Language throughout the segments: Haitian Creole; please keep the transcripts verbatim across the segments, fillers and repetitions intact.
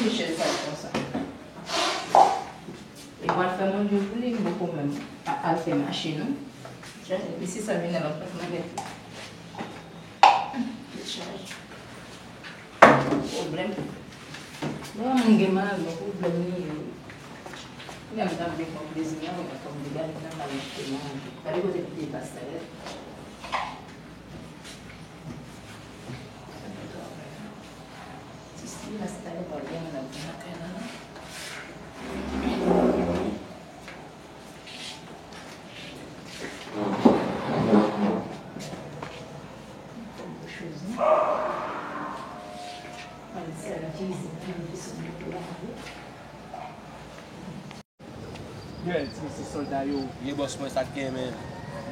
Chèz sa konsa. E pral fè manje pou li, m poko menm a- al fè mache non. Chèz, e si sa vin nan lòt plas mwen mete. Dechaje. Pwoblèm. Bon, moun gen mal, bon pwoblèm li ye. Kounye a m t ap vin pran plezi m, mwen kòm degaje nan kay mwen te manje. Gade kote m te pase. Ti Steve la, se talè pral gen moun ap vin lakay la, non? Bèl ti mesye sòlda yo. Ye bòs mwen, sa k gen, men?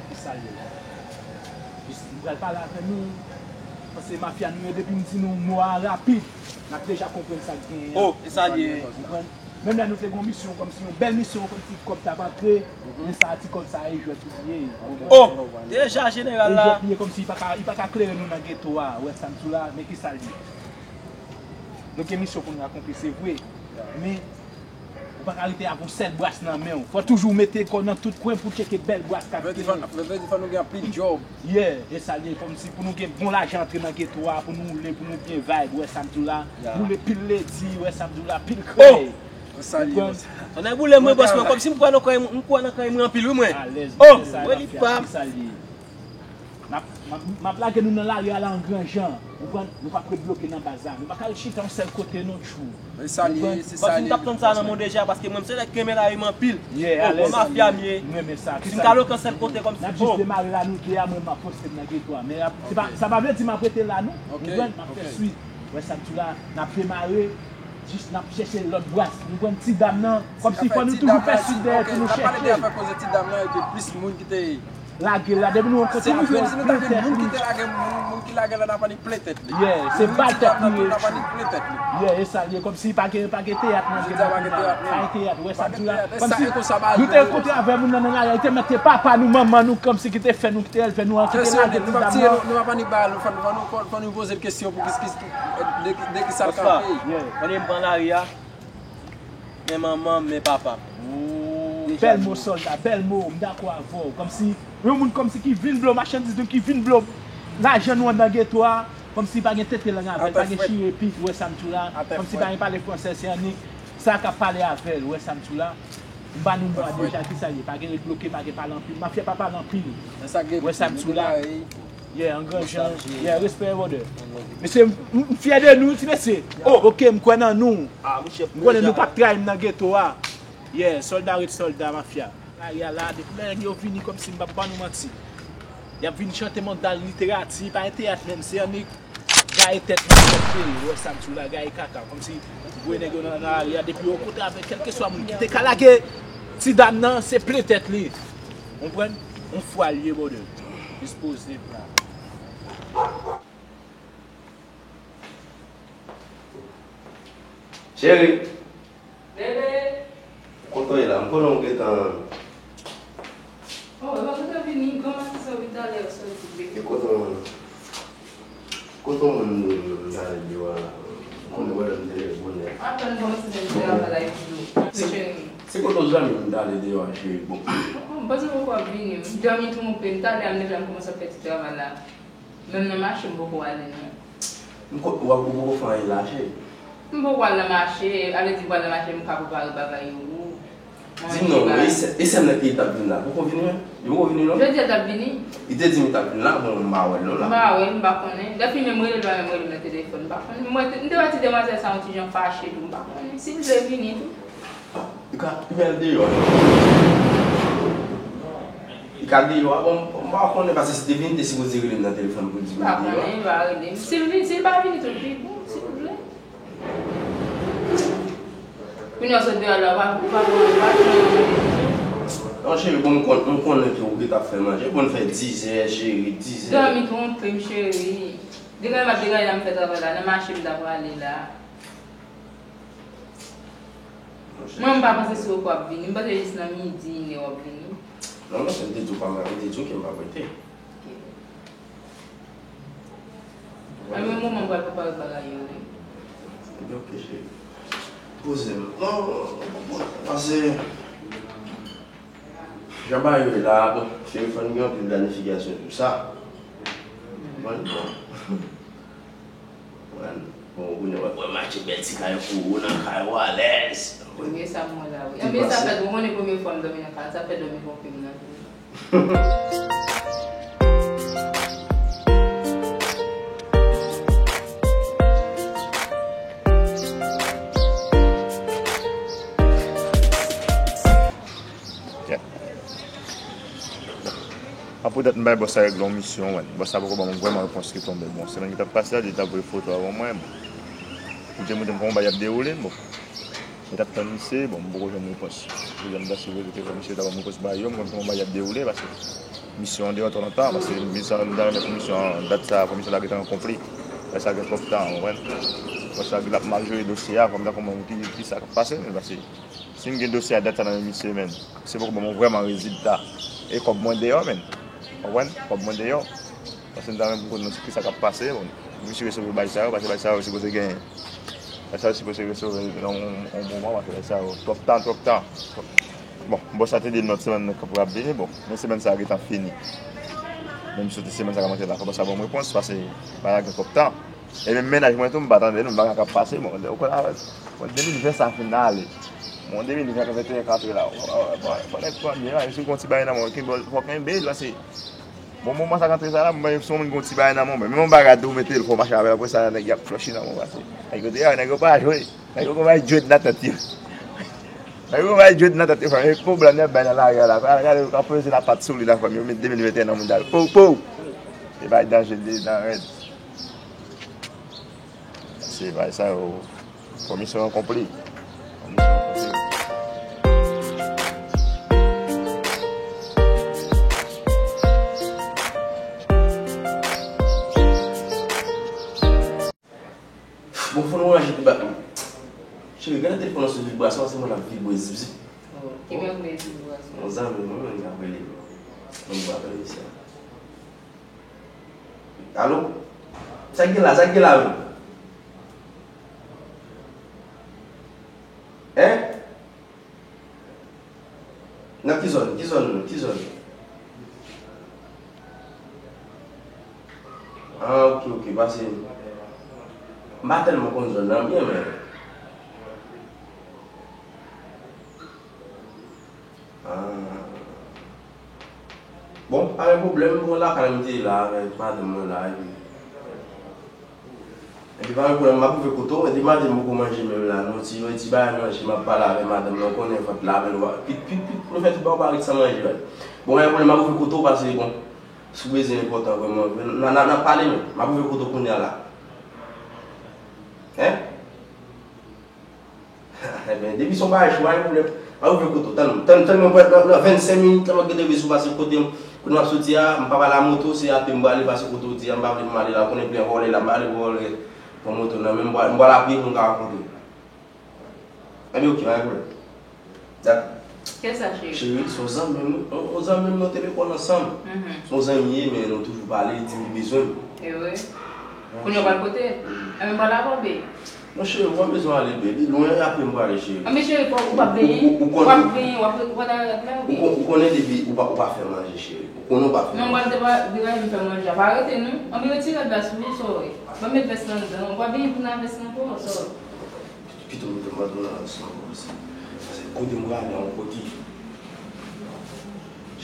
Ki sa l ye? Jis, li pral pale avè nou. Paske mafya nou yo, depi m di nou mo a rapid, n ap deja konprann sa k genyen an. Oh, e sa l ye. Ou konprann? Menm lè nou te gen yon misyon, kòmsi yon bèl misyon, kòmsi kòb t ap antre, men sa a ti kòb sa a, e jwèt li ye. Oh, deja jeneral la. E jwèt li ye, kòmsi li pa ka, li pa ka klere nou nan geto a, ou wè sa m di w la, men ki sa l ye? Nou gen misyon pou nou akonpli, se vre. Men, ou pa ka rete avè yon sèl bras nan men w. Fò toujou w mete kò w nan tout kwen pou w tcheke bèl bras k ap vini. Vle di fò, vle di fò nou gen anpil djòb. Yeah, e sa l ye, kòmsi pou nou gen bon lajan antre nan geto a, pou nou woule, pou nou byen vibe, ou wè sa m di w la. Yeah. Boule pil ledi, ou wè sa m di w la, pil krèy. Oh! Sa l ye, bòs. Tonnè boule mwen, bòs mwen, kòmsi m kwè nan kay, m kwè nan kay mwen anpil, wi, mwen. Alèz, oh, mwen li pa. Sa l ye. M ap, m ap, m ap lage nou nan lari a la an gran jan. Ou konprann? Nou p ap ret bloke nan baz la. Nou pa ka ret chita yon sèl kote non, tchou. Se sa l ye, se sa l ye. Paske m t ap tann sa nan mwen deja, paske mwen, m se nèg k renmen lari m anpil. Yeah, alèz. Bon, mafya m ye. M renmen sa. Si m ka loke yon sèl kote kòmsi, n ap jis demare la, nou de a, mwen, m ap poste m nan geto a. Men ap, se pa, sa pa vle di m ap rete la, non. Ou konprann? M ap fè swit. Ou wè sa m di w la? N ap demare. Jis n ap chèche lòt bras. Nou konn ti dam nan, kòmsi fò nou toujou fè swit dèyè pou nou chèche. N ap pale de afè koze ti dam nan, epi plis moun ki te lage l la. Depi nou rankontre avè l, si nou ta gen moun ki te lage, moun, moun ki lage l la, n ap annik plen tèt li. Yeah, se bal tèt nou ye. N ap annik plen tèt li. Yeah, e sa l ye. Kòmsi pa gen, pa gen teyat nan geto a. Pa gen teyat, ou wè sa m di w la? Kòmsi nou te rankontre avè moun nan nan lari a, li te mèt se papa nou, manman nou, kòmsi ki te fè nou, ki te elve nou an, ki te lage ti dam nan. Nou p ap tire, nou p ap annik ba l, fò nou, fò nou, fò nou poze l kesyon pou ki, ki, de, de ki sa l kanpe. Yeah. Konnen m pran lari a, men manman m, men papa m. Oh, bèl mo, sòlda, bèl mo, m dakò avè w. Kòmsi, yon moun kòmsi ki vin blo machandiz nou, ki vin blo lajan nou anndan geto a, kòmsi pa gen tete lang avè l, pa gen chire pit, ou wè sa m di w la, kòmsi pa gen pale fransè, se annik sa k ap pale avè l, ou wè sa m di w la. M ba nou mo a deja, ki sa l ye, pa gen ret bloke, pa gen pale anpil, mafya pa pale anpil, ou wè sa m di w la. Yeah, an gran jan. Yeah, respè, brother. Mesye, m, m, m fyè de nou, ti mesye. Oh, ok, m kwè nan nou. M konnen nou p ap trayi m nan geto a. Yeah, sòlda ret sòlda, mafya. Lari a la, depi lè nèg yo vini kòmsi m p ap ba nou manti. Y ap vin chante m yon dal literati, pa gen teyat menm, se annik gaye tèt nou chante, ou wè sa m di w la, gaye kaka. Kòmsi voye nèg yo nan, nan lari a, depi yo rankontre avèk kèlkeswa moun ki te ka lage ti dam nan, se plen tèt li. Konprann? Yon fwa l ye, brother. Dispoze pran. Cheri. Bebe. Kote w ye la? M konnen w gentan. Oh, e pa kote w vini, granmati sa w vin talè, w soti, bebe. E kote w, kote w moun m talè deyò a la? M konnen w wè m te leve bonè. Atann, bon, si se travay la, epi yo. Se, se kote w zanmi m talè deyò a, cheri? Bon. Oh, m panse w poko ap vini. M dòmi twonpe m, talè a m deja m kòmanse ap fè ti travay la. Menm nan mache m poko ale non. M ko-, w ap, ou poko fè anyen la, cheri? M poko al nan mache, ale di m pral nan mache, m ka prepare bagay yo pou ou. Di m non, e sè, e sè m nan ki t ap vin la, poko vini non? Li poko vini non? Jodi a t ap vini. Li te di m li t ap vin la, bon, m pa wè l non la. M pa wè l, m pa konnen. Dèfwi menm rele l, pa menm rele m nan telefòn, m pa konnen. M wè, m te wè ti demwazèl sa yon ti jan fache tou, m pa konnen. Si l vle vini tou. Li ka, li al deyò. Li ka deyò a, bon, m pa konnen, paske si te vini, te sipoze rele m nan telefòn pou l di m li deyò. M pa konnen, li pa rele m. Si l vin, si l pa vini tou, pi bon, si l vle. Kounye a w sot deyò la, w pa, w pa pran, w pa pran manje tou. Non, cheri, bon, m konn, m konnen ke ou gentan fè manje. Bon, fè dizè, cheri, dizè. Dòmi twonpe m, cheri. Degaje m ap degaje la, m fè travay la. Nan mache m ta prale la. Mwen, m pa panse si w ap vini. M panse jis nan midi, inè w ap vini. Non, non, se m te di w pa m, m te di w ke m p ap rete. Ok. Nan menm moman, m pral prepare bagay yo, wi. Ebyen, ok, cheri. Poze m. Non, pase jan bagay yo ye la, bon, cheri, fò n gen anpil planifikasyon tou sa. Bon, bon. Bon, ou konnen, wè, wè, m achte bèl ti kay pou ou nan kay ou alèz. Premye sa m wè la, wi. Anben, sa fè, ou konnen premye fwa m dòmi nan kay, sa fè dòmi twonpe m nan. An poutèt m bay bòs la regle yon misyon, wè. Bòs la poko ban mwen vrèman repons ki tonbe. Bon, semèn ki t ap pase a, li t ap voye foto a ban mwen, bon. Li te montre m kòman bagay ap dewoule, bon. Mwen t ap tann misye, bon, m poko jwenn repons. Pou jwenn dan sivil te fè misye ta ban mwen repons ba yo, m konn kòman bagay ap dewoule, paske misyon an deyò twò lontan, paske misyon an, m ta renmen pou misyon an, dat sa, pou misyon la gentan akonpli. Lè sa gen twòp tan, w konprann? Lè sa gen l ap mal jere dosye a, fò m ta konprann ki, ki sa k ap pase, men paske si m gen dosye a dat sa nan men misye, men, misye poko ban mwen vrèman rezilta. E kòb mwen deyò, men. W konprann? Kòb mwen deyò. Paske m ta renmen pou m konn kisa k ap pase. Bon, misye resevwa bagay sa yo, paske bagay sa yo sipoze gen, bagay sa yo sipoze resevwa nan yon, yon moman, paske bagay sa yo twòp tan, twòp tan. Bon, bòs la te di m lòt semèn nan k ap vini, bon, men semèn sa a gentan fini. Menm soti semèn sa a kòmanse la, bòs la ban m repons, paske bagay la gen twòp tan. E menm mennaj mwen tou, m pa tande nou, m pa konn sa k ap pase, bon, ou konn avè, bon, de mil ven sa fin ale. Bon, de mil ven, venteyen k antre la, bon, fò nèg pran byen, si w gen yon ti bagay nan men w, fò kenbe l, paske Bon, moman sa k antre sa la, mwen, si yon moun gen yon ti bagay nan men w, menm yon bagay tou, ou mete l, fò w mache avè l, apre sa, nèg y ap flanchi nan men w, pase. Nèg yo deyò, nèg yo pa jwe. Nèg yo konn bay jwèt nan tèt yo. Nèg yo konn bay jwèt nan tèt yo, frè. E pwoblèm y ap bay nan lari a la. Gade, gade, yo ka poze lapat sou li la, frè. Yo met de mil venteyen nan moun dal. Pow, pow! E bay danje, de nan rèd. Se bay sa yo. Fò misyon an akonpli. Fò misyon an akonpli. Bon, fò nou ranje ti ba. Cheri, gade telefòn nan sou vibrasyon, se mwen l ap vibre, zip, zip. Oh, ki bagay vibrasyon? Yon zanmi mwen, mwen, k ap rele m. Mwen, mwen ap rele sa. Alo? Sa k gen la? Sa k gen la menm? Hein? Nan ki zòn? Ki zòn? Ki zòn? Ah, ok, ok, pase. M pa tèlman konn zòn nan byen, men. Ah. Bon, pa gen pwoblèm, bon, lakay m te la avèk madanm mwen la, epi, epi pa gen pwoblèm, m ap rive kote w, epi maten m poko manje menm la, non, ti, yon ti bagay manje, m ap pale avèk madanm nan, ou konnen fòt la, men nou pa, pit, pit, pit, nou fè tout bagay, ou pa ret san manje, wi. Bon, pa gen pwoblèm, m ap rive kote w, pase, bon, si w bezwen enpòtan vrèman, n a, n a, n a pale, men, m ap rive kote w kounye a la. Hein? Ebyen, depi se yon bagay cho, pa gen pwoblèm. M ap rive kote w. Tann, tann, tann mwen, nan, nan vennsenk minit la, m ap gen depi sou pase kote m. Kote m ap soti a, m pa pale a moto, se a pye m prale pase kote w di a, m pa vle pou m ale la, ou konnen plen vòlè la, m pa vle pou vòlè pran moto nan men m, m pral, m pral a pye pou m ka rankontre w. Ebyen, ok, pa gen pwoblèm. Dakò. Kiyès sa, cheri? Cheri, se yon zanmi m, wi. Yon, yon zanmi m, nou te lekòl ansanm. Mhm. Se yon zanmi m ye, men nou toujou pale, li di m li bezwen m. E vre? Wi. Kounye a w pral kote l? Mhm. Enben, m pral avè w, babe. Non, cheri, ou pa bezwen ale, babe. Li lwen, apre m prale, cheri. Anben, cheri, fò, ou p ap benyen? Ou, ou, ou, ou p ap benyen, w ap, w ap rete nan rad la, wi. Ou kon-, ou konnen depi ou pa, ou pa fè manje, cheri. Ou konnen ou pa fè manje. Non, m pral depa-, degaje m fè manje a. Pa rete, non. Anben, retire rad la sou ou, sòy. Ban m met vès lan anndan. Ou pa benyen pou nan vès lan ankò, sòy. Pito m te mande w nan rès lan ankò, paske kote m prale a, yon kote.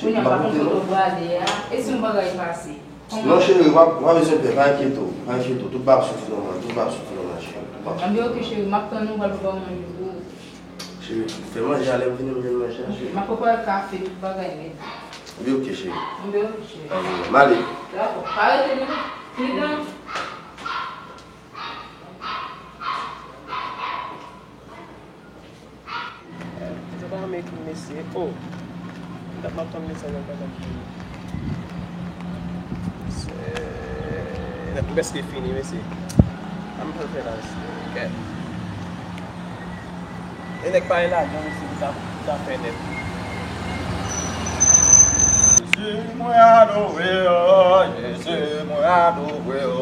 Kounye a, m pa konn kote w prale a. E si yon bagay pase? Non, cheri, w pa, w pa bezwen pè, pa enkyete w, pa enkyete w. Tout bagay ap soti nòmal, tout bagay ap soti nòmal, cheri. Anben, ok, cheri, m ap tann ou, pral prepare manje pou ou. Cheri, fè manje a, lè m vini, m jwenn manje a, cheri. M ap prepare kafe, tout bagay nèt. Anben, ok, cheri. Anben, ok, cheri. Anben, m ale. Dakò. Pa rete, non. Fini dan. Sa pa janm ekri, mesye. Oh! M t ap, m ap tann mesaj la, l pa t ap vini. Se, m prèske fini, mesye. Sa m pral fè la, mesye? Kèt. E nèg pa gen lajan, mesye, pou ta, pou ta fè nèt. Jezi, mwen adore w, Jezi, mwen adore w.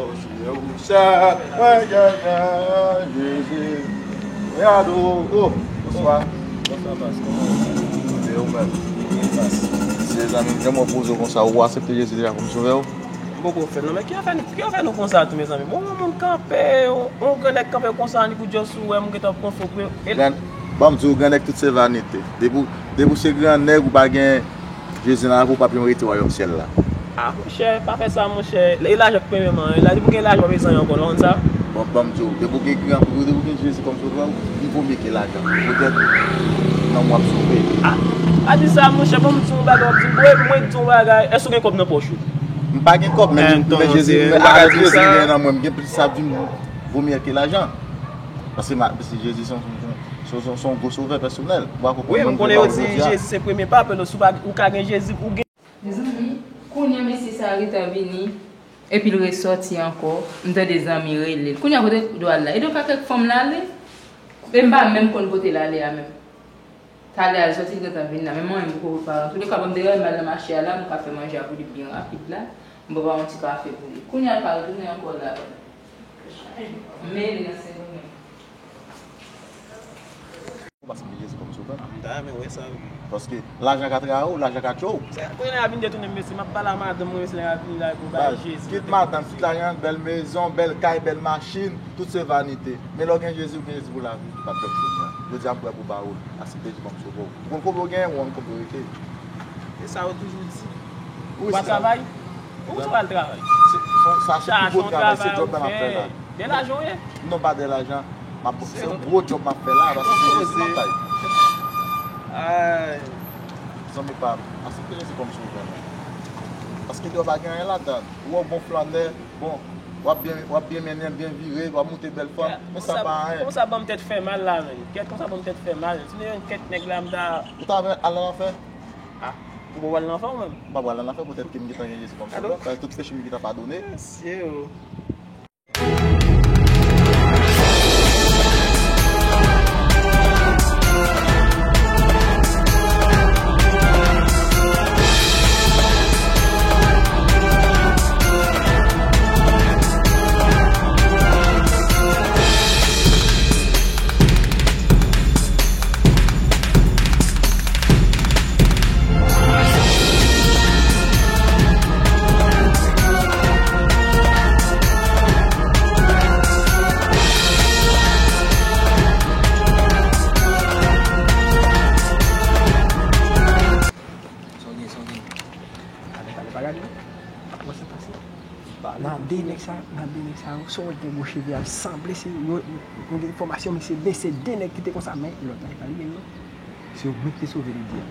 Ou sèl, mwen genyen, Jezi. Gerardo, oh, bonswa. Bonswa, Pas. Kòman w ye? Byen, ou menm? Byen, Pas. Se zanmi m, jan mwen poze w konsa, ou aksepte Jezi deja kòm sovè w? M poko fè l non, men ki afè, ki afè nou konsa tou, mezanmi? Bon, yon moun kanpe, yon, yon gran nèg kanpe konsa, li pou just ou wè m gentan pran fo pou yo. E Gran, ban m di w, gran nèg tout se vanite. Depi w, depi w se gran nèg, ou pa gen Jezi nan lavi w, w p ap janm erite wayòm syèl la. Ah, monchè, pa fè sa, monchè. E lajan k premye man, e la, depi w gen lajan, w pa bezwen anyen ankò, non, w konn sa? Bon, ban m di w, depi w gen gran, depi w gen Jezi kòm sovè w, li vo mye ke lajan. Poutèt nanm w ap sove. Ah, pa di sa, monchè, ban m di w yon bagay, w ap di m, mwen, mwen di w yon bagay, èske w gen kòb nan pòch ou? M pa gen kòb, men, men Jezi, avèk Jezi m gen nan mwen, m gen plis sa vin vo mye ke lajan. Paske ma, paske Jezi se yon, se yon, se yon, se yon gwo sovè pèsonèl. Ou pa konprann wi, m konnen yo di Jezi se premye pa, men si w pa, ou ka gen Jezi, ou gen. Mezanmi, kounye a mesye sa gentan vini, epi l resòti ankò, m tande zanmi rele l. Kounye a kote dwa l la? E donk a kèk fanm l ale? E m pa menm konn kote l ale a menm. Talè a l sòti, l gentan vin la. Men mwen menm poko prepare. Antouleka, ban m te rale m al nan mache a la, m ka fè manje a pou li byen rapid la. M pral yon ti kafe pou li. Kounye a l ka retounen ankò la. M mele nan Sendomeng. Ou pa sanble Jezi kòm sovè. M ta renmen wè sa wi. Paske lajan ka trayi w, lajan ka tchwe w. Se kounye a vin detounen m mesye, m ap pale a madanm mwen mesye, lè a vini la pou bay Jezi. Kit madanm, kit lajan, bèl mezon, bèl kay, bèl machin, tout se vanite. Men lè w gen Jezi, ou gen Jezi pou lavi, ou p ap janm fini an. Jodi a m prè pou ba ou l. Aksepte Jezi kòm sovè w. Ou konn konbyen w genyen, ou konn konbyen w rete. E sa yo toujou di. Ou pa travay? Ou travay, travay. Sa se pi gwo travay, se djòb la m ap fè la. De lajan w ye? Non, pa de lajan. M ap, se yon gwo djòb m ap fè la, paske se Jezi m ap bay. Ay. Zanmi pa m, aksepte Jezi kòm sovè w. Paske dèyè w pa gen anyen ladan l. Ou wè w bon flannè, bon, w ap byen, w ap byen mennen, byen vire, w ap moute bèl fanm, men sa pa anyen. Konsa ban m tèt fè mal la, menn. Kèt konsa ban m tèt fè mal. Si m te jwenn kèt nèg la, m ta. Ou ta vle al nan lanfè? Ah, ou pa pral nan lanfè ou menm? M pa pral nan lanfè poutèt ke m gentan gen Jezi kòm sovè. Paske tout peche m gentan padone. Mesye o. Sonde, sonde. Ale, ale, pa gade. Ap wè sa pase. Nan de nèg sa, nan de nèg sa yo, sa w wè gen gwo cheve a, sanble se yo, yo gen enfòmasyon, men se de, se de nèg ki te konsa, men lòt la, e pa li menm non. Se yo menm ki te sove Lidya.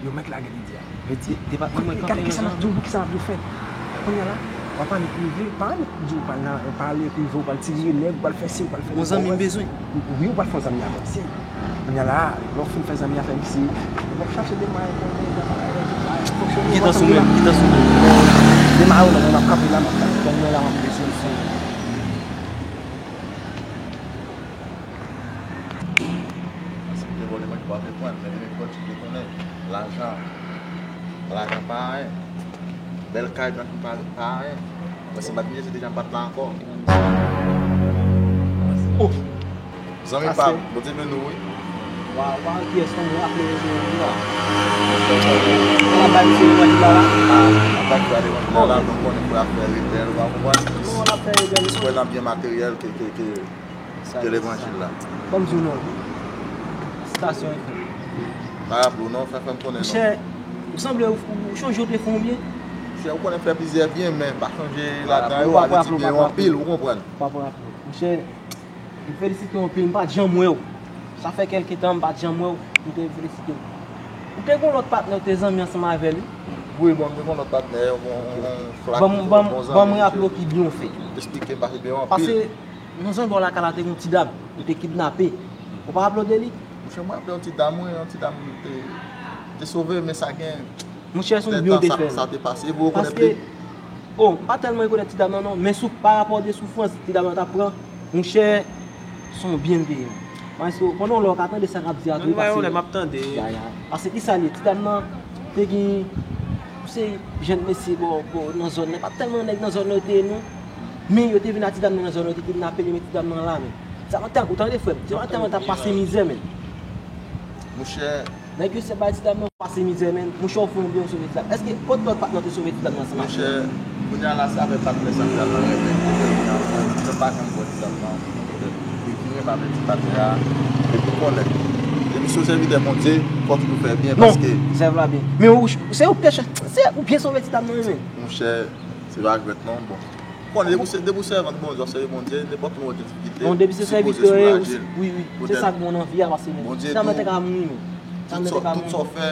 Yo mèt lage Lidya. Lidya, depatman mwen kanpe. Gade kisa m ap di w, kisa m ap di w fè. Kounye a la, w ap ale prive, pa ale di w pral nan, pale prive, w pral tire nèg, w pral fè si, w pral fè. Yon zanmi m bezwen. Wi, ou pral fè yon zanmi avè misye. Kounye a la, lè w fin fè zanmi avè misye, w ap chache de may pou nèg la, fonksyone. Ki tan sou menm, ki tan sou menm. De may ou nan men, m ap kanpe la, m ap kanpe. Kounye a la, m ap bezwen misye. Paske m te vòlè manje pa te pran, men demen ki bòt ki te konnen. Lajan. Lajan pa anyen. Bèl kay blan pa, pa anyen. Mwen se m ap byen se deja m pa t la ankò. Oh! Zanmi pa m, Bondye beni w wi. Wa, wa, kiyès non mwen aple yo la? Sa la bay misye levanjil la la? Ah, sa k bay levanjil la la, nou konnen pou afè rebèl, ou pa konprann? Plis, plis kwè nan byen materyèl ke, ke, ke ke levanjil la. Ban m di w non. Sitasyon F M. Pa raple w non, fè, fè m konnen non. Monchè, ou sanble ou, ou chonje ou te fè yon byen? Monchè, ou konnen fè plizyè byen, men m pa chonje ladan yo, a di byen yo anpil, ou konprann. Ou pa pran raple w. Monchè, m felisite w anpil, m pa t janm wè w. Sa fè kèlke tan m pa t janm wè w, m te felisite w. Ou te gon lòt patnè, ou te zanmi ansanm avè l wi? Wi, bon, m te gon lòt patnè, yon, yon, yon flak, yon bon zanmi. Ban m raple w ki byen w fè. Eksplike m, pase byen w anpil. Paske Nan zòn bò lakay la te gen yon ti dam, yo te kidnape. Ou pa raple w de li? Monchè, mwen raple yon ti dam, wi, yon ti dam te, te sove, men sa gen. Monchè, se yon byen w te fè. Sa te pase, epi ou rekonèt li? Paske, oh, m pa tèlman rekonèt ti dam nan, non, men sou, pa rapò de soufrans ti dam nan t ap pran, monchè, se yon byen l te ye. Paske, pandan yon lè, w ka tande sa k ap di a tou, paske, paske ki sa l ye? Ti dam nan te gen, se jèn mesye bò, bò, nan zòn nan, pa t tèlman nèg nan zòn nan yo te ye, non. Men yo te vin a ti dam nan nan zòn nan, yo te kidnape l, yo met ti dam nan anlame. Sa pa tankou, tande frè m, se pa tankou t ap pase mizè, men. Monchè. Nèg yo se bay ti dam nan pase mizè, men. Monchè, ou fè yon byen, ou sove ti dam. Èske kot lòt patnè te sove ti dam nan ansanm avè l? Monchè, kounye a la, se avèk patnè sa m pral nan renmen. Mwen pa janm wè ti dam nan. Li vin renmen avèk ti patnè a. Epi konnen, depi se yon sèvitè Bondye, fò toujou fè byen, paske. Non, sèv la byen. Men ou, se ou k te chè-, se ou byen sove ti dam nan, men. Monchè, se pa jwèt non, bon. Konnen depi w se, depi w sèvant Bondye, w ap sèvi Bondye, nenpòt moun w te kite. Bon, depi se sèvitè, wi, wi, se sa k bon nan vi a, paske Bondye di w, sa mwen te ka mouri, men. Sa mwen te ka mouri. Tout sa w fè,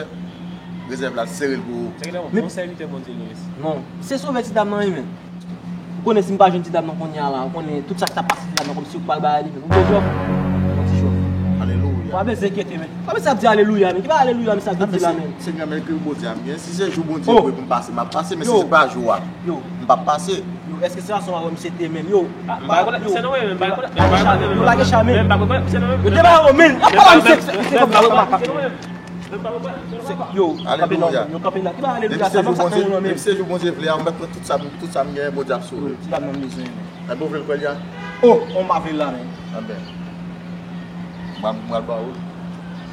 rezèv la sere l pou ou. Se yon bon sèvitè Bondye li ye. Non, se sove ti dam nan, wi, men. Ou konnen si m pa jwenn ti dam nan kounye a la, ou konnen tout sa k t ap pase ti dam nan, kòmsi ou pral bay li, men. Ou byen jòf? Yon ti jòf. Alelouya. Pa bezwen enkyete, men. Pa bezwen ap di alelouya, men. Ki pa alelouya, men sa k di la, men. Senyè, men ke Bondye a m gen. Si se jou Bondye voye pou m pase, m ap pase, men si se pa jou a, m p ap pase. Yo, èske se fason avè misye te menm? Yo, m pa rekonèt misye non, men m pa rekonèt. Yo lage chame, yo lage chame. Yo te ba yo, men. Apa misye, misye kòm nan makak. Yo, kanpe la, yo kanpe la. Ki pa alelouya sa, sa nan moun nan, men. Depi se jou Bondye vle a, m mèt pran tout sa, tout sa m genyen, Bondye ap sove. Ti dam nan bezwen. Enben, ou vle l kwè li a? Oh, on pa vle l la, men. Enben. Mwen, mwen al ba ou.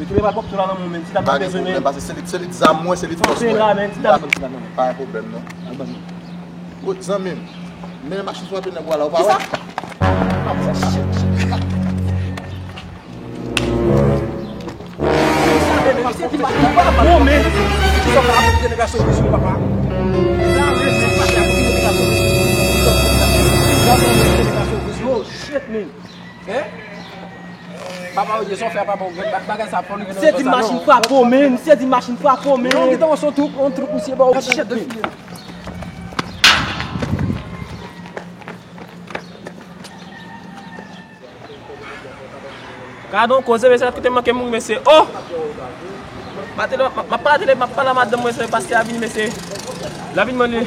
Yo te pral pòp tou la nan moun, men. Ti dam nan bezwen, men. Pa gen pwoblèm, paske se li, se li zam mwen, se li fòs mwen. Kanpe la, men. Ti dam, ti dam nan, men. Pa gen pwoblèm, non. Al ban nou. Kot zanmi m? Men machin frape nèg ou a la, ou pa wè? Kisa? Bon, men, ki sa w ka rakonte nèg la sou vizyon, papa? La, men, se pa sa, pou ki nèg la sou vizyon? Ki sa w ka rakonte nèg la sou vizyon? Oh, shit, man. Hein? Papa, ou di sa w fè, papa, ou gen ba-, bagay sa fò, li gen nan zòn sa, non. Se di machin frape w, men. Se di machin frape w, men. Non, ki te yon son twoup, yon twoup, misye, ba w. Oh, shit, man. Gade yon koze, mesye, kote m manke mouri, mesye. Oh! M ap tande, m ap, m ap pale, m ap pale a madanm mwen, se pastè a vini, mesye. L a vin mande,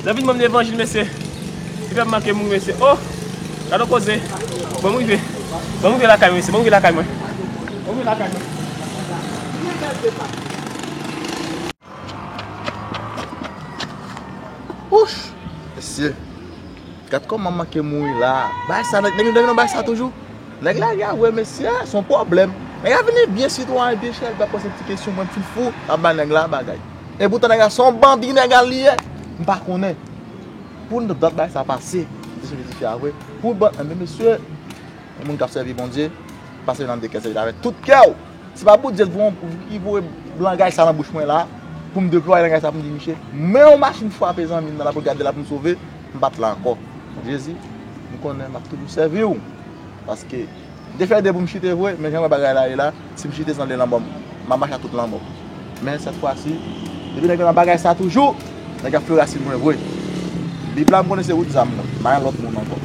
l a vin mande levanjil, mesye. Li fè m manke mouri, mesye. Oh! Gade yon koze. Bon, m rive. Bon, m rive lakay mwen, mesye. Bon, m rive lakay mwen. Bon, m rive lakay mwen. Wouch! Mesye, gad kòman m manke mouri la. Bagay sa, nèg, nèg yo nan bagay sa toujou. Nèg la, ya, vre, mesye, se yon pwoblèm. Nèg la vini byen sitwayen, byen chèlbè, ap poze ti kesyon, mwen m fin fou, ap bay nèg la bagay. E poutan nèg la se yon bandi nèg la li ye. M pa konnen. Pou n dat bagay sa pase, m te sonje di fi a vre. Pou ban, enben, mesye, yon moun k ap sèvi Bondye, pase nan de kè, sèvi avèk tout kè w. Se pa Bondye ki voye, ki voye langaj sa nan bouch mwen la, pou m deplwaye langaj sa pou m di misye, men yon machin frape zanmi m nan la pou l gade la pou m sove, m pa t la ankò. Jezi, m konnen m ap toujou sèvi w. Paske, m te fè de pou m chite vre, men jan m wè bagay la ye la, si m chite san de lanmò, m ap mache ak tout lanmò. Men sèt fwa si, depi nèg yo nan bagay sa toujou, nèg ap fè rasin mwen vre. Bib la, m konnen se wout zam mwen, m pa gen lòt moun ankò.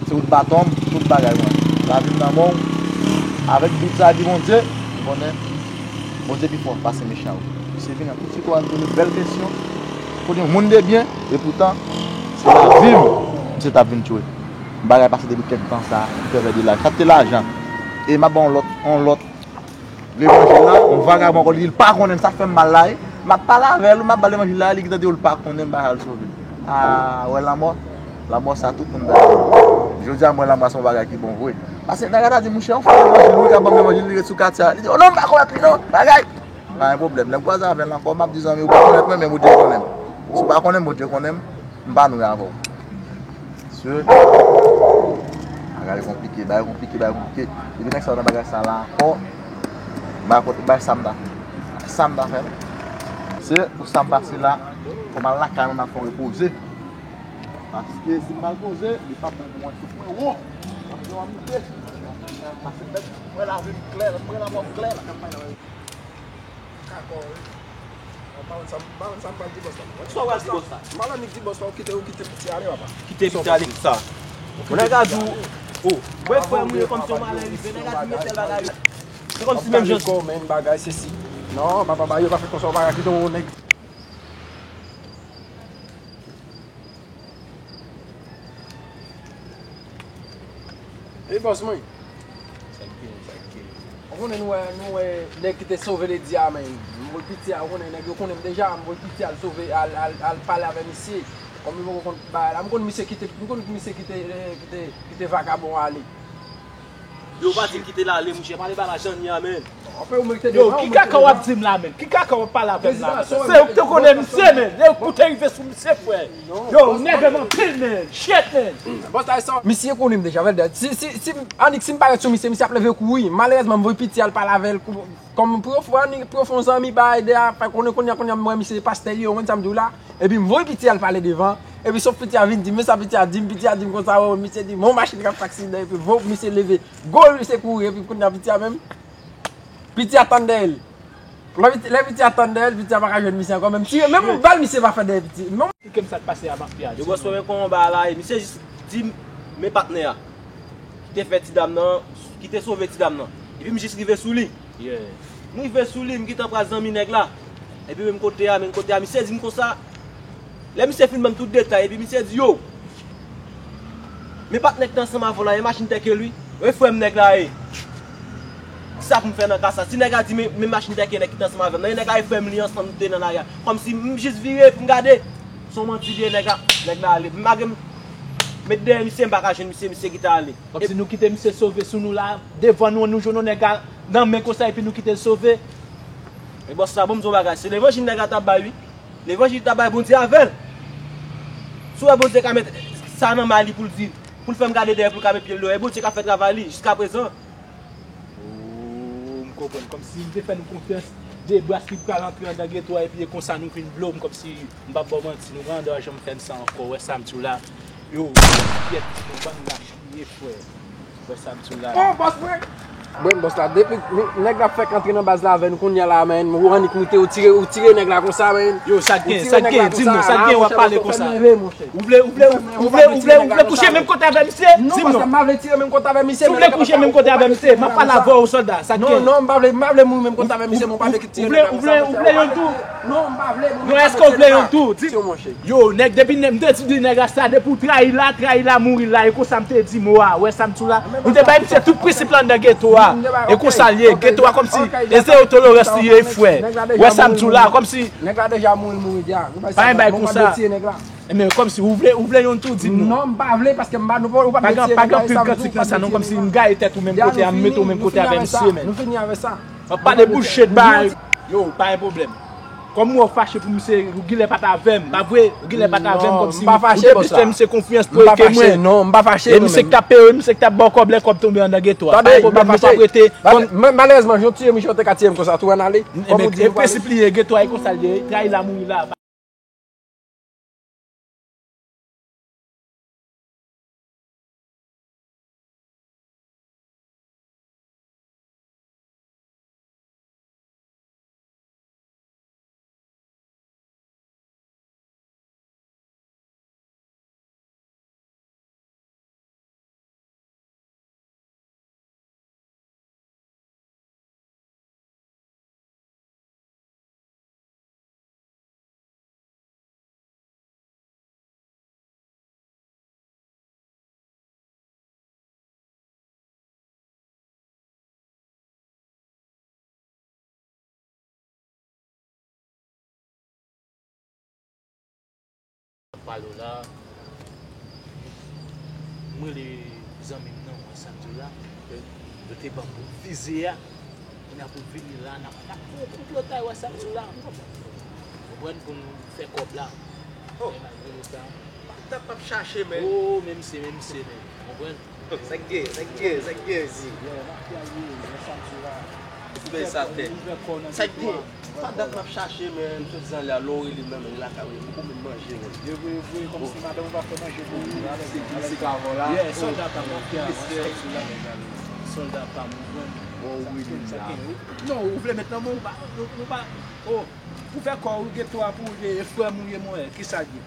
Se wout baton m, tout bagay mwen. Lavi m nan men w, avèk Bib sa di Bondye, m konnen Bondye pi fò pase mechan yo. Misye vin an tout sitwayen poze bèl kesyon, pou di moun de byen, e poutan, se lavi m, misye t ap vin tchwe. M pa ka pase depi kèk tan sa, m fè pèdi lajan. Sa te lajan. E m ap ba w yon lòt, yon lòt levanjil la, yon vagabon ankò, li di l pa konnen m, sa fè m mal la, wi. M ap pale avè l, m ap ba l levanjil la, li gentan di w l pa konnen m, bagay l sove. A, wè lanmò, lanmò sa tout moun bay. Jodi a, m wè lanmò se yon bagay ki bon vre. Paske nèg la ta di, monchè, yon frè levanjil, wi, k ap ban m levanjil, li ret sou katye a. Li di, o non, m pa konn li non, bagay. Pa gen pwoblèm. Lè m kwaze avè l ankò, m ap di zanmi, ou pa konn mwen, men Bondye konnen m. Si w pa konnen m, Bondye konnen m, m pa nouri avè w. Mesye, bagay konplike, bagay konplike, bagay konplike. Depi nèg sa yo nan bagay sa la ankò, m pa konn bay sa m ta fè. Sa m ta fè. Se pou sa m pase la, fò m al lakay mwen, m al fè yon repoze. Paske si m pa repoze, li p ap bon pou mwen, tout mwen wo. M ap gen yon moute. Paske mwen lavi m klè, mwen lanmò m klè. Kakò, wi. Mwen pa konn sa, mwen pa konn sa m pral di bòs la. Sa w pral di bòs la? M pral annik di bòs la, ou kite, ou kite piti ale, papa. Kite piti ale pou sa. Ou nèg a di w, o, wè frè m, ou ye kòmsi yon malè rive, nèg a di mete l bagay. Se kòmsi menm jan. Kò, menm bagay, se si. Non, papa, ba yo pa fè konsa, ou pa ka kite yon nèg. Ey, bòs mwen. Sa k gen, sa k gen? Ou konnen nou wè, nou wè nèg ki te sove Ledi a, men. M voye piti a, ou konnen nèg yo konnen m deja, m voye piti a al sove, al, al, al pale avè misye. Kòm li poko konn bagay la, m konn misye kite, m konn misye kite, eh, kite, kite vagabon ale. Yo pa di m kite l ale, monchè, pale ba lajan ni a, men. Yo, ki kaka w ap di m la, men? Ki kaka w ap pale avè m la, men? Se ou ki te konnen misye, men. E ou ki te rive sou misye, frè. Yo, ou nève m anpil, men. Shit, men. Misye konnen m deja, vèl. Si, si, si, annik, si m parèt sou misye, misye ap leve kouri. Malerezman, m voye piti al pale avè l. Kòm pou yo fè, annik, pou yo fè yon zanmi, bay de afè, konnen, konnen, konnen, m wè misye pastè li, ou konn sa m di w la. Epi m voye piti al pale devan. Epi sof piti a vin di m, men sa piti a di m, piti a di m konsa, o, misye di m, yon machin k ap fè aksidan, epi vo, misye leve. Gol, misye kouri, epi kounye a piti a menm. Piti a tann dèyè l. Lè piti, lè piti a tann dèyè l, piti a pa ka jwenn misye ankò, menm tire, menm yon bal misye pa fè dèyè piti. Menm. Esplike m sa k pase a mafya. Yo bòs mwen, kòman bagay la ye? Misye jis di m, men patnè a ki te fè ti dam nan, ki te sove ti dam nan. Epi m jis rive sou li. M rive sou li, m gentan pral zanmi nèg la. Epi menm kote a, menm kote a, misye di m konsa. Lè misye fin ban m tout detay, epi misye di, yo, men patnè k te ansanm avè w la, e machin tèke l wi. E frè m nèg la ye. Kisa pou m fè nan ka sa? Si nèg la di, men, men machin tèke nèg ki te ansanm avè m nan, e nèg la e frè m li ansanm nou te nan lari a. Kòmsi m jis vire pou m gade. Se yon manti li ye, nèg la, nèg la ale. M pa gen, met dèyè misye, m pa ka jwenn misye, misye kite ale. Kòmsi nou kite misye sove sou nou la, devan nou, nou jwenn yon nèg la nan men konsa, epi nou kite l sove. E bòs sa, ban m di w yon bagay, se levanjil nèg la t ap bay wi. Levanjil t ap bay Bondye avè l. Si w wè Bondye ka met sa nan may li pou l di, pou l fè m gade dèyè, pou l ka met pye l deyò, e Bondye ka fè travay li jiskaprezan. Oh, m konprann. Kòmsi m te fè nou konfyans, de bras ki pral antre anndan geto a, epi e konsa nou vin blo m, kòmsi m p ap ba w manti, nou pa janm fè m sa ankò, wè sa m di w la. Yo, pyèt, nou bann lach li ye, frè. Wè sa m di w la. Oh, bòs mwen! Bon, bòs la, depi nou, nèg la fèk antre nan baz la avè nou, kounye a la, men, ou annik moute, ou tire, ou tire nèg la konsa, men. Yo, sa k gen, sa k gen, di m non, sa k gen, w ap pale konsa. Ou vle, ou vle, ou vle, ou vle, ou vle kouche menm kote avè misye? Di m non. Non, pastè, m pa vle tire menm kote avè misye. Si w vle kouche menm kote avè misye, m ap pale avè w, sòlda, sa k gen. Non, non, m pa vle, m pa vle mouri menm kote avè misye, men m pa vle tire nèg la konsa. Ou vle, ou vle yon tou? Non, m pa vle, non, èske w vle yon tou? Di m. Yo, nèg, depi m te di nèg la sa, depi w trayi la, trayi la, mouri la, e konsa m te di mo a, wè sa m di w la? Nou te bay misye tout prensip la anndan geto a. E konsa l ye, geto a kòmsi, e se yo tolerans li ye, frè. Wè sa m di w la, kòmsi. Nèg la deja mouri, mouri deja. Pa gen bagay konsa. Ebyen, kòmsi, ou vle, ou vle yon tou, di m non. Non, m pa vle, paske m pa, nou pa, ou pa vle tiye nèg la, e sa m di w, pa vle tiye nèg la. Pa gen anpil kantite konsa, non, kòmsi m gaye tèt ou menm kote a, m mete w menm kote avè misye, men. Nou fini avè sa. W ap pale bullshit, bay. Yo, pa gen pwoblèm. Kòm ou wè w fache pou misye, ou genlè pa t avè m, pa vre? Ou genlè pa t avè m, kòmsi ou te fè misye konfyans pou eke mwen. Non, m pa fache, non, m pa fache. E misye ki t ap peye, misye ki t ap ba w kòb lè kòb tonbe anndan geto a. Pa gen pwoblèm, misye ap rete. Malerezman, jan w tiye misye, w te ka tiye m konsa tou, ann ale. Kòm ou di, e prensip li ye, geto a, e konsa l ye, trayi la, mouri la. Pale w la. Mwen rele zanmi m nan, wè sa m di w la. Yo te ban m pou vize a. Kounye a pou vini la, n ap, n ap fè yon konplotay, wè sa m di w la. Konprann, pou nou fè kòb la. Oh. Men malgre sa. Dat m ap chache, men. Oh, men misye, men misye, men. Konprann? Sa k gen, sa k gen, sa k gen, zi? Yo, mafya ye, men sa m di w la. Ou fè sa tèt. Sa k gen? Sa dat m ap chache, men, swadizan lè a, lè w rele m nan, men lakay ou, ou poko menm manje, men. Yo vre, yo vre, kòmsi madanm ou pa fè manje pou ou. Se ki se ka avè w la? Yeah, sòlda pa m, mafya, mwen sa m di w la. Sòlda pa m, ou konprann? Bon, ou rele m la. Non, ou vle met nan men w, ou pa, ou, ou pa, oh, pou fè kò ou geto a pou ou ye, e frè m ou ye, mwen, kisa l ye?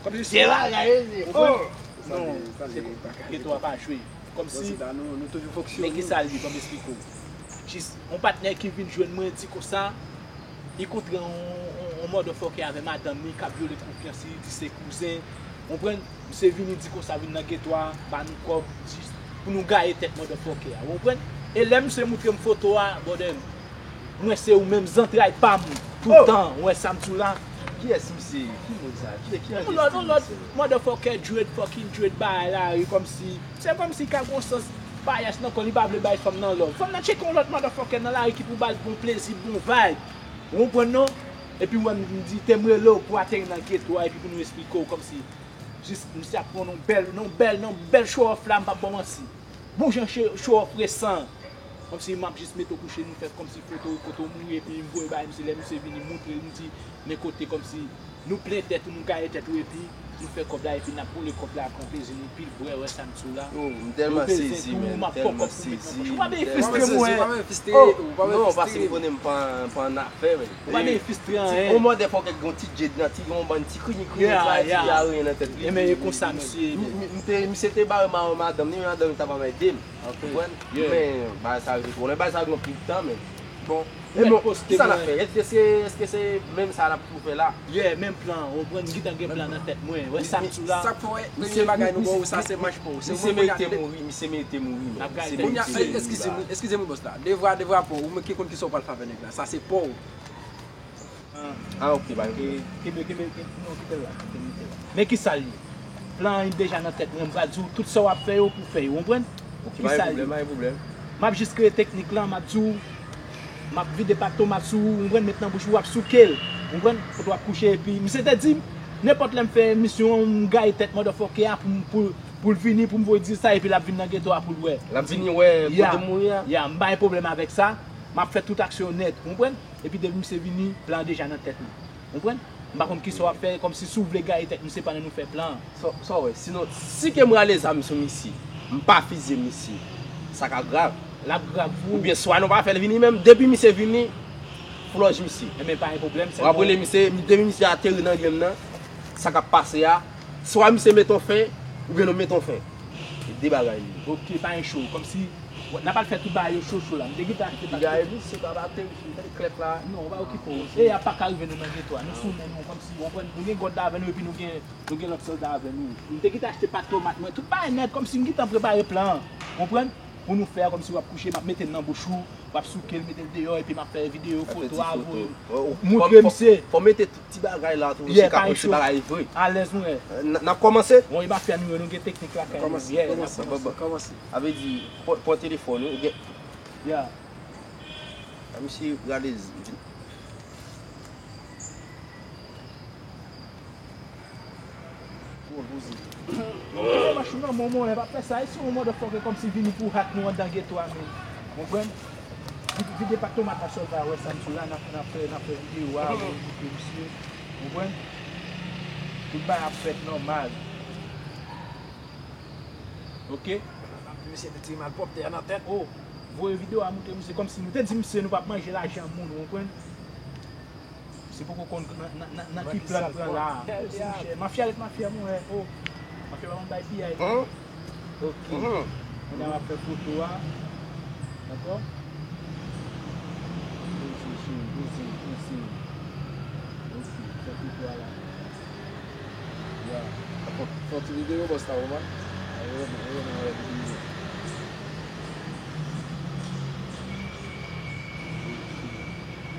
Kòmsi se bagay, oh! Non, se geto a pa jwe. Kòmsi, men kisa l ye, ban m esplike w. Jis, yon patnè ki vin jwenn mwen, di konsa, li kontre yon, yon, yon motherfucker avè madanm li, k ap vyole konfyans li, di se kouzen. Konprann? Misye vini di konsa, vin nan geto a, ba nou kòb, jis pou nou gaye tèt motherfucker a. Ou konprann? E lè misye moutre m foto a, brother, mwen se ou menm, zantray pa m, toutan, ou wè sa m di w la. Kiyès misye? Ki moun sa? Ki, ki rasis misye? Yon lòt, yon lòt motherfucker, dread, fucking dread, bagay la, e kòmsi, se kòmsi ka gon sans, Bias nan kò, li pa vle bay fanm nan love. Fanm nan tcheke yon lòt motherfucker nan lari ki pou ba l bon plezi, bon vibe. Ou konprann non? Epi w wè m di te m rele w pou ateri nan geto a epi pou nou esplike w kòmsi jis misye ap pran yon bèl, yon bèl, yon bèl show off la, m p ap ba w manti. Bon jan show off resan. Kòmsi m ap jis mete w kouche, nou fè kòmsi foto, foto mouri, epi m voye bay misye, lè misye vini, montre l, m di, men kote, kòmsi nou plen tèt ou, nou gaye tèt ou, epi nou fè kòb la, epi n ap boule kòb la, pran plezi nou, pil bwè, wè sa m di w la. Oh, m tèlman sezi, man, m tèlman sezi. Ou pa vin fristre mwen. Ou pa vin fristre, ou pa vin fristre. Non, paske m konnen m pa, pa annafè, men. Ou pa vin fristre anyen. On motherfucker gen yon ti djed nan, ti, yon bann ti krini krini, ti aryen nan tèt li. Ebyen, e konsa misye ye. M, m, m te, misye te bare madanm li, madanm li t ap ede m. Ou konprann? Men, bagay sa rive twò lwen. Bagay sa gen yon pil tan, men. Bon, e bon, kisa n ap fè? Èske se, èske se menm sa n ap tou fè la? Yeah, menm plan. Ou konprann, m gentan gen plan nan tèt mwen. Wè sa m di w la. Sa k fè w wè premye bagay nou ba w sa se manch pa w. Se misye merite mouri, misye merite mouri, men. Misye merite mouri. Eskize m, eskize m, bòs la. Devwa, devwa pa w. Ou menm ki konn kisa w pral fè avè nèg la. Sa se pa w. Ah, ok, pa gen pwoblèm. Kenbe, kenbe, kenbe, non, kite l la, kite l, kite l la. Men kisa l ye? Plan an deja nan tèt mwen, m pral di w tout sa w ap fè yo pou fè yo, w konprann? Ok, pa gen pwoblèm, pa gen pwoblèm. M ap jis kreye teknik lan, m ap di w, m ap vide pat tomat sou ou, w konprann, met nan bouch ou, w ap souke l, w konprann, kote w ap kouche, epi misye te di m, nenpòt lè m fè emisyon an, m gaye tèt motherfucker a pou, pou, pou l vini, pou m voye di sa, epi l ap vin nan geto a pou l wè. L ap vini wè kote m mouri a? Ya, m pa gen pwoblèm avèk sa, m ap fè tout aksyon nèt, w konprann? Epi depi misye vini, plan an deja nan tèt li. Konprann? M pa konn kisa w ap fè, kòmsi si w vle gaye tèt misye pandan nou fè plan an. Sa, sa w wè, sinon, si ke m rale zam sou misye, m pa fizye misye, sa ka grav. L ap grav pou ou. Oubyen swa nou pa fè l vini menm, depi misye vini, flòj misye. Enben, pa gen pwoblèm, sèlman. W ap rele misye, depi misye ateri nan game nan, sa k ap pase a, swa misye mete yon fen, oubyen nou mete yon fen. Se de bagay li ye. Ok, pa gen cho, kòmsi N ap al fè tout bagay yo cho cho la. M te gentan achte. Piga epi se pa bateri, m tande klèt la. Non, ou pa okipe w. E a pa ka rive nou nan geto a. Nou sou men nou, kòmsi, w konprann, nou gen God la avè nou epi nou gen, nou gen lòt sòlda avè nou. M te gentan achte pat tomat mwen, tout bagay nèt, kòmsi m gentan prepare plan an. Konprann? Pou nou fè a, kòmsi w ap kouche, m ap mete l nan bouch ou, w ap souke l, mete l deyò, epi m ap fè videyo, foto a, voye. Montre misye. Fò mete tout ti bagay la tou, misye ka panse bagay vre. Alèz nou ye. N, n ap kòmanse? Bon, e mafya nou yo, nou gen teknik lakay nou. Kòmanse, kòmanse, kòmanse. Sa vle di, pran, pran telefòn ou, ou gen. Ya. A, misye rale z-, Bon, poze. Machin nan, mon, mon, pa fè sa. E si yon motherfucker kòmsi vini pou hack nou anndan geto a, men. Konprann? Vide, vide pat tomat la, sòlda, wè sa m di w la, n ap, n ap fè, n ap fè videyo a, montre misye. Konprann? Tout bagay ap fèt nòmal. Ok. Misye te tire malpwòpte a nan tèt. Oh, voye videyo a montre misye kòmsi nou te di misye nou p ap manje lajan moun, ou konprann? Misye poko konn nan, nan, nan, nan ki plan l pran la. Mèsi, monchè. Mafya ret mafya, monchè. Oh, mafya pa konn bay piyay. Ok. Kounye a m ap fè foto a. Dakò? Poze, cheri, poze, poze. Ok, fè foto a la. Ya. Fè, fè yon ti videyo, bòs la, ou konprann? Ou renmen, ou renmen wè videyo.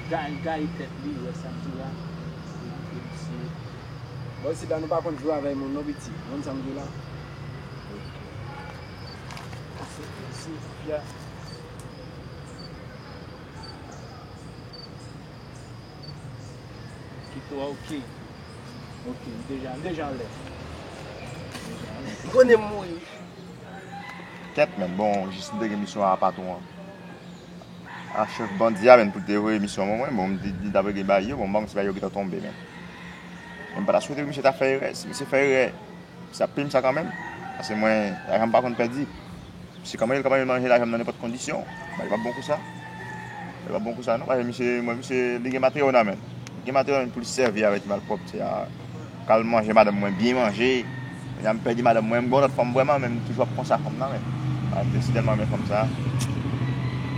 Gaye, gaye tèt li, wè sa m di la. Li montre misye. Bon, isit la, nou pa konn jwe avèk moun, non, piti. Konn sa m di la? Ok. Se, se, ya. Kito a, ok. Ok, m deja, m deja anlè. M konnen m mouri. Kèt, men, bon, jis m te gen misyon a patwon an. A chèf bandi a, men, pou l te voye misyon ban mwen, bon, m di, di l t ap regle bay yo, bon, m pa konn si bay yo gentan tonbe, men. Men m pa ta swete pou misye ta fè erè, si misye fè erè, misye ap peye m sa kanmenm, paske mwen, lajan m pa konn pèdi. Misye kanmenm, l ka manje lajan m nan nenpòt kondisyon, bay pa bon kou sa. Bay pa bon kou sa, non, paske misye, mwen, misye, li gen materyo nan men l. Li gen materyo nan men l pou l sèvi avèk ti malpwòpte a. K al manje madanm mwen, byen manje. Kounye a m pèdi madanm mwen, m gen yon lòt fanm vrèman, men m toujou ap konsa fanm nan, men. Aksidèlman, men fanm sa.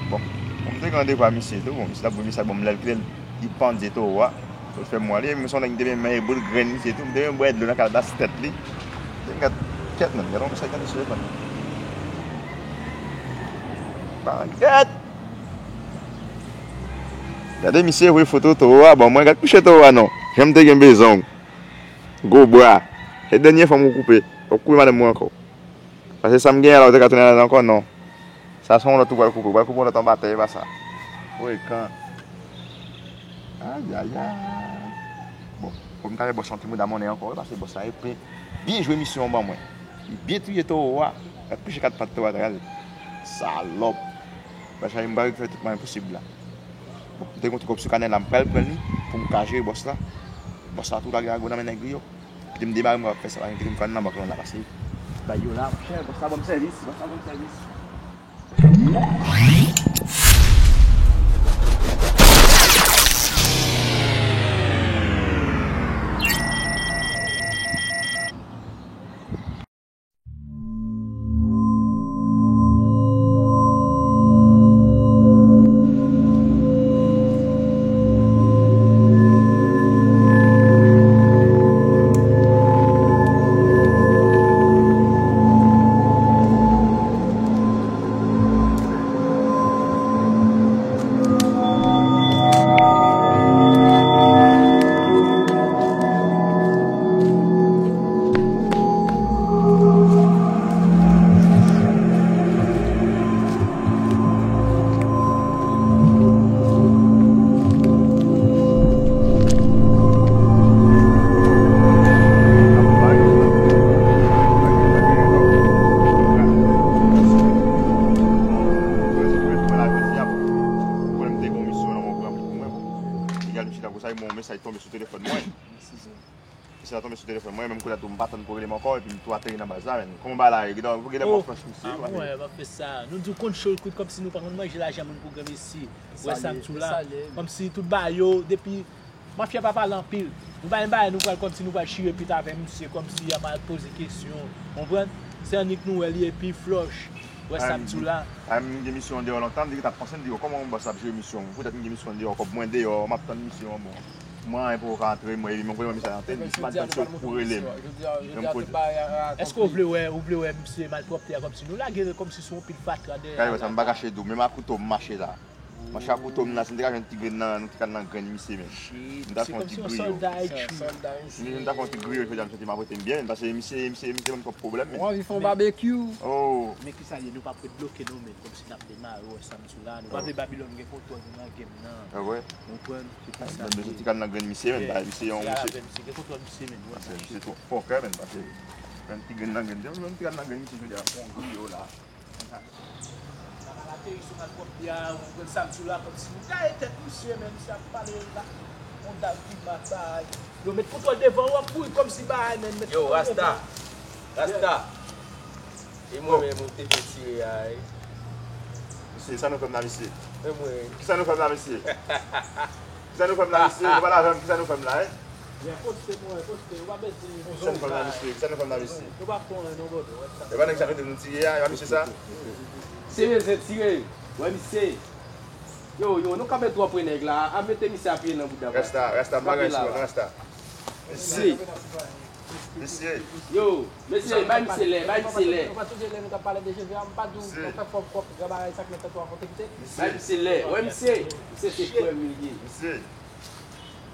Bon, bon, m te gen randevou a misye tou, bon, misye t ap voye mesaj ban m lè l kite l, li pandye towo a. Pou l fè m wè li, men se yon nèg m te renmen, boul grenn misye tou, m te renmen bwè dlo nan kalbas tèt li. M te gad, kèt, men, gad yon mesaj nan mesye telefòn nan. Ban kèt! Gade misye voye foto towo a ban mwen, gad kouche towo a non. Jan m te gen bezwen w. Gwo bra. Se dènye fwa m koupe. W ap koupe madanm mwen ankò. Paske sa m genyen la, ou te ka tounen ladan ankò, non. Sa se yon lòt ou pral koupe, ou pral koupe yon lòt anba tè, e pa sa. Frekan. Ayayay. Bon, fò m ta fè bòs yon ti mouda monnen ankò, wi, paske bòs la e byen, byen jwe misyon an ban mwen. Li byen touye towo a. Gad kouche kat pat towo a, gade. Salòp. Bòs la, m pral fè tout mwayen posib la. Bon, m te gen yon ti kòb sou kanè la, m pral pran li pou m ka jere bòs la. Bòs la tou lage ago nan men nèg li yo. Kite m demare, mwen ap fè sa, pa gen kite m fè nan bank lan la, pase. Bay yo la, monchè, bòs la ban m sèvis, bòs la ban m sèvis. Mesaj tonbe sou telefòn mwen. Mesaj la tonbe sou telefòn mwen, menm kounye a tou, m pa tann pwoblèm ankò, epi m tou ateri nan baz la, menn. Kòman bagay la ye? Genlè, genlè m ap flanch misye, wi. Ah, mwen, m ap fè sa. Nou di w konn cho l kwit kòmsi nou pa konn manje lajan moun pou granmesi. Wè sa m di w la. Kòmsi tout bagay yo, depi mafya pa pale anpil. Nou pa gen bagay, nou pral kòmsi nou pral chire pit avè misye, kòmsi y ap al poze kesyon. Konprann? Se annik nou wè li epi flanch. Wè sa m di w la. A, m gen misyon an deyò lontan, m di ki t ap panse, m di, "Yo, kòman yon bòs ap jere misyon? Poutèt m gen misyon an deyò, kòb mwen deyò, m ap tann misyon an, bon. Mwen, anyen poko ka antre, mwen, epi m voye yon mesaj antè, m di, si pa t misye, ou pou rele m." Èske w vle wè, ou vle wè misye malpwòpte a kòmsi nou lage l kòmsi se yon pil fatra dèyè a? Gade, sa m pa kache di w, menm a kouto m mache la. Mwen, chak kouto m la, si m te ka jwenn ti grenn nan, nou te ka nan grenn misye, menn. M ta fè yon ti griyo. Misye, m ta fè yon ti griyo, jodi a, m santi m ap rete m byen, paske misye, misye, misye ban m twòp pwoblèm, menn. Ou anvi fè yon babekyou? Oh. Men kisa l ye, nou p ap ret bloke non, menn, kòmsi n ap demare, wè sa m di w la. Nou pa vle Babilòn gen kontwòl nou nan game nan. Ah, wè. Konprann? Se pou sa. Mwen bezwen ti ka nan grenn misye, menn, paske misye yon misye. Misye gen kontwòl misye, menn, wè sa. Misye twòp fòkè, menn, paske menm ti grenn nan grenn, menm ti grenn nan grenn misye, jodi a, fè yon griyo la. Sa ka ateri sou malpwòpte a, ou konprann sa m di w la, kòmsi nou gaye tèt misye, men misye ap pale la. Yon dal ki mat bagay. Yo met kontwòl devan, w ap kouri kòmsi bagay, men met kontwòl devan. Yo, Rasta. Rasta. E mwen menm ou te vin tire a, wi. Mesye, sa nou fè m la, mesye? E mwen. Kisa nou fè m la, mesye? Kisa nou fè m la, mesye? Nou pale avè m, kisa nou fè m la, en? Kisa nou fè m la, mesye? Kisa nou fè m la, mesye? E pa nèg sa nou te vin tire a, e pa mesye sa? Se bezwen tire. Wè misye. Yo, yo, nou kanpe twò pre nèg la. A mete misye a pye nan bouda. Rasta, Rasta, m pa gen sou mwen, Rasta. Mesye. Mesye. Yo, mesye, bay misye lè, bay misye lè. Nou pa toujou lè nou t ap pale de Jezi a, m pa di w, nou fè fòk kòk, gran bagay, sa k nan tèt ou a, fò te kite. Bay misye lè. Wè misye, misye se frè m li ye. Mesye.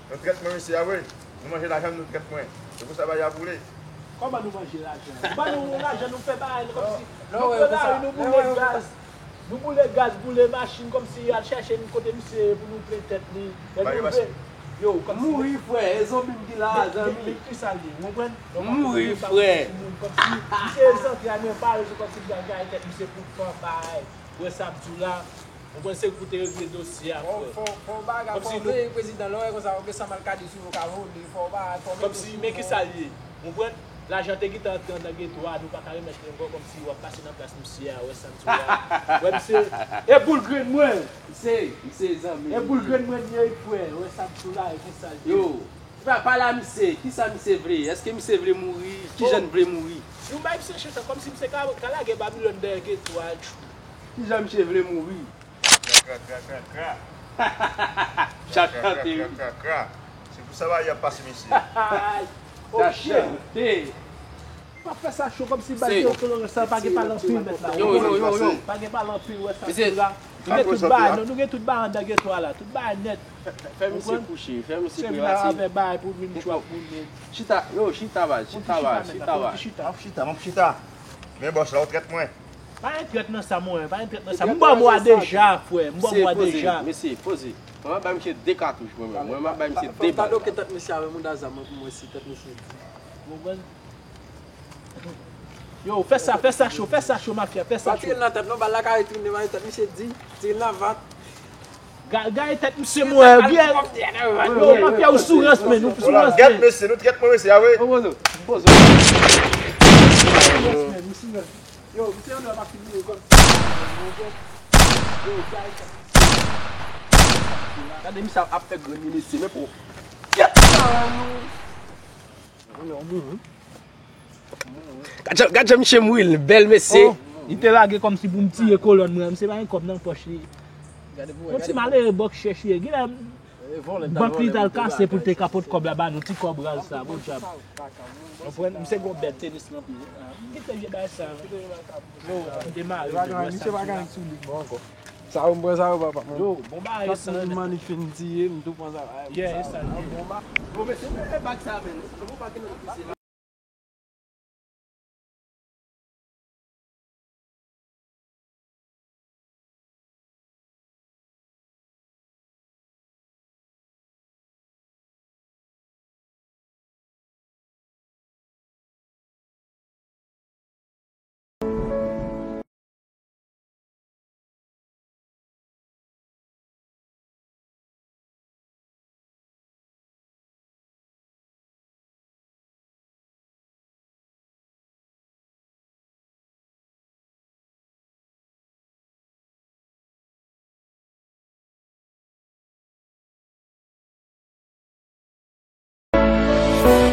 Nou trèt mwen, mesye, a vre. Nou manje lajan m, nou trèt mwen. Se pou sa bagay a boule. Kòman nou manje lajan? Ou ba nou lajan, nou fè bagay, nou kòmsi. Nou pran lari, nou boule gaz. Nou boule gaz, boule machin, kòmsi al chèche n kote misye ye pou nou plen tèt li. Lè nou rive, yo, kòmsi. Mouri, frè, e zonbi m ki la, zanmi. Men kisa l ye, ou konprann? Mouri, frè. Kòmsi misye zantray mwen pare, se kòmsi m pral gaye tèt misye pou pran bagay. Ou wè sa m di w la? Ou konprann, se pou te regle dosye a, frè. Fò, fò, fò bagay, fò veye prezidan, lè w wè konsa, ou gen sa mal ka di sou yo ka vole, fò bagay, fò veye. Kòmsi, men kisa l ye? Ou konprann? Lajan te gentan antre anndan geto a, nou pa ka remèt li ankò, kòmsi w ap pase nan plas misye a, wè sa m di w la. Wè misye, e boul grenn mwen! Misye, misye zanmi. E boul grenn mwen li ye, frè, wè sa m di w la, e konsa l ye. Yo, pa, pale a misye, kisa misye vle? Èske misye vle mouri? Kijan l vle mouri? Si w bay misye chans la, kòmsi misye ka, ka lage Babilòn dèyè geto a, tchou. Kijan misye vle mouri? Kra, kra, kra, kra, kra. Chat chante, wi. Kra, kra, kra, kra. Se pou sa bagay ap pase, mesye. Chat chante. Pa fè sa cho kòmsi bagay yo kolore sa, pa gen pale anpil mèt la. Yo, yo, yo, yo. Pa gen pale anpil, wè sa. Mesye. Nou gen tout bagay, nou, nou gen tout bagay anndan geto a la. Tout bagay nèt. Fè misye kouche, fè misye prelase. Misye vin avè bagay pou vin tchwap moun. Chita, yo, chita baz, chita baz, chita baz. M ap chita, m ap chita. Men bòs la, ou trèt mwen. Pa gen trèt nan sa, mwen, pa gen trèt nan sa. M ba w mwa deja, frè. M ba w mwa deja. Mesye, poze. Mwen, m ap bay misye de katouch, mwen menm. Mwen, m ap bay misye de bal. Tande ke tèt misye avè mouda zam mwen pou mwen si tèt misye di. Yo, fè sa, fè sa cho, fè sa cho, mafya, fè sa cho. Pa tire l nan tèt, non, bal la ka retounen, mwen, tèt misye di. Tire l nan vant. Gade tèt misye mwen, byen. Yo, mafya, ou sou rans, men, ou sou rans, men. Gèt mesye, nou t gèt mwen, mesye, a vre. Poze. Poze. Yo, misye an dwe pa fini yo kòm. Yo, gade tèt misye. Gade misye ap fè grenn li, mesye, men pou. Gèt sa, nou. Gad jan misye mouri, l bèl mesye. Li te lage kòmsi pou m tiye kolòn mwen, misye pa gen kòb nan pòch li. Yon ti malere bòk chèch li ye. Genlè bank li t al kase pou l te ka pot kòb la ba nou, ti kòb raz sa, bon djab. Konprann? Misye gon bèl tenis nan pye. M kite vye bagay sa. Yo, m demare. Misye pa gen sou li bon ankò. Sa yo m pran sa yo papa. Yo, bon bagay yo san. Mani fin tiye, m tou pran sa yo. Yeah, e sa l ye. Bon, mesye, men bag sa men. Bon, pa gen nan mesye la.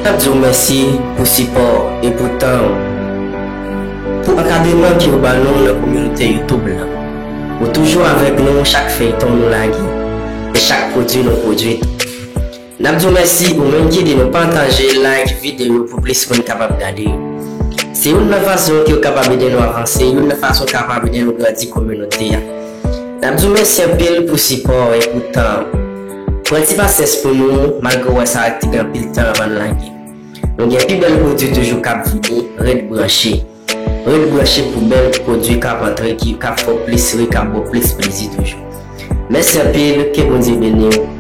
N ap di w mèsi pou sipò e pou tan w, pou ankadreman ke w ban nou nan kominote YouTube lan. Ou toujou avèk nou chak feyton nou lage e chak pwodui nou pwodui tou. N ap di w mèsi ou menm ki ede nou pataje, like videyo pou plis moun kapab gade yo. Se youn nan fason ke w kapab ede nou avanse, youn nan fason kapab ede nou grandi kominote a. N ap di w mèsi anpil pou sipò w e pou tan w. Pran ti pasyans pou nou, malgre w wè sa te gen anpil tan anvan n lage. Nou gen pi bèl pwodui toujou k ap vini, ret branche. Ret branche pou bèl pwodui k ap antre, ki k ap fè w plis ri, k ap ba w plis plezi toujou. Mèsi anpil, ke Bondye beni w.